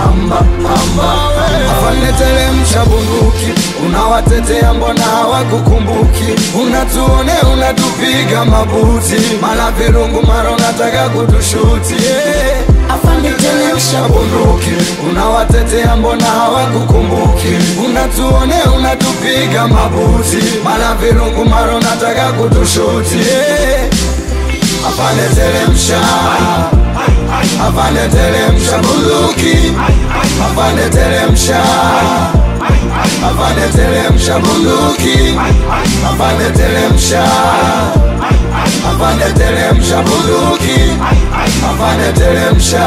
Hamba, hamba. Afande teremsha bunduki, unawatetea mbona hawakukumbuki? Unatuone unatupiga mabuti, mara virungu mara unataka kutushuti. Afande teremsha bunduki, unawatetea mbona hawakukumbuki? Unatuone unatupiga mabuti, mara virungu mara unataka kutushuti. Afande teremsha, afande teremsha bunduki, afande teremsha, afande teremsha bunduki, afande teremsha, afande teremsha bunduki, afande teremsha,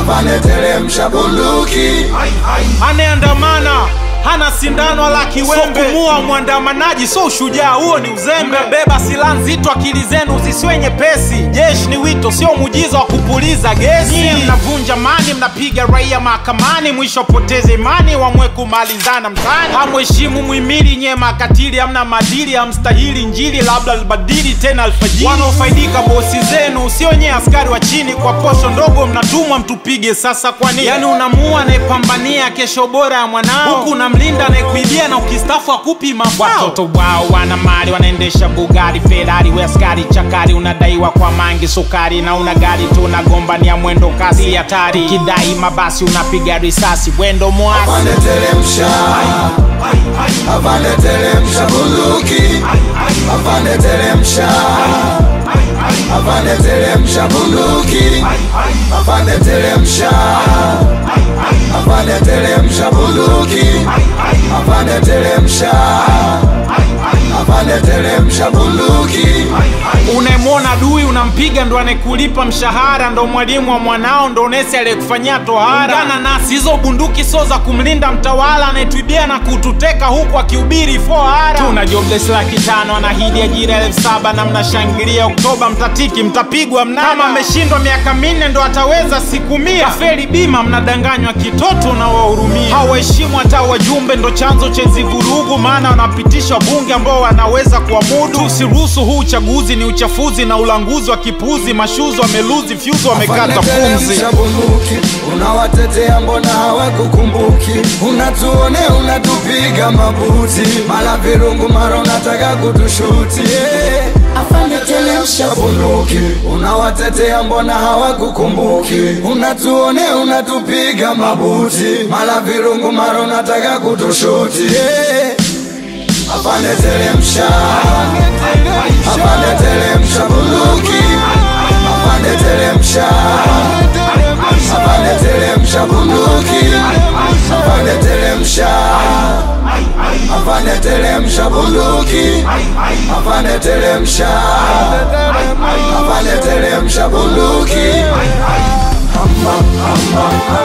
afande teremsha bunduki. Anayeandamana hana sindano la kiwembe, so kumua mwandamanaji so ushujaa, huo ni uzembe. Beba silaha nzito, akili zenu zisiwe nyepesi. Jeshi ni wito, sio muujiza wa kupuliza gesi. Nyie mnavunja mani, mnapiga raia mahakamani, mwisho poteze imani, wamwe kumalizana mtaani. Hamheshimu muhimili, nyie makatili, hamna maadili, hamstahili injili, labda albadili tena alfajiri. Wanaofaidika bosi zenu, sio nyie askari wa chini. Kwa posho ndogo mnatumwa mtupige, sasa kwa nini? Yani unamuua anayepambania kesho bora ya mwanao, huku unamlinda anayekuibia na ukistafu akupi mafao. Watoto wao wana mali, wanaendesha Bugatti, Ferrari, we askari chakari, unadaiwa kwa mangi sukari na una gari tu, unagombania mwendo kasi hatari. Ukidai mabasi unapiga risasi, wendo mwasi. Afande teremsha, afande teremsha bunduki, afande teremsha, afande teremsha bunduki, afande teremsha, afande teremsha bunduki, afande teremsha, afande teremsha bunduki. Unaemwona adui unampiga, ndo anayekulipa mshahara, ndo mwalimu wa mwanao, ndo nesi aliyekufanyia tohara. Ungana nasi, hizo bunduki sio za kumlinda mtawala anayetuibia na kututeka huku akihubiri 4R. Tuna jobless 500,000, anaahidi ajira 7,000 na mnashangilia Oktoba, mtatiki mtapigwa mnada. Kama ameshindwa miaka 4 ndo ataweza siku 100. Kafeli bima, mnadanganywa kitoto na wahurumia. Hawaheshimu hata wajumbe, ndo chanzo cha hizi vurugu, maana wanapitisha bunge ambao wanaweza kuamudu. Tusiruhusu huu uchaguzi, ni uchafuzi na ulanguzi wa kipuzi. Mashuzi wameluzi fyuzi, wamekata pumzi. Bunduki, unawatetea mbona hawakukumbuki? Unatuone unatupiga mabuti, mara virungu mara unataka kutushuti. Afande teremsha bunduki, unawatetea mbona hawakukumbuki? Unatuone unatupiga mabuti, mara virungu mara unataka kutushuti. Afande teremsha, afande teremsha bunduki, afande teremsha, afande teremsha bunduki, afande teremsha, afande teremsha bunduki, afande teremsha, afande teremsha bunduki. Hamba, hamba.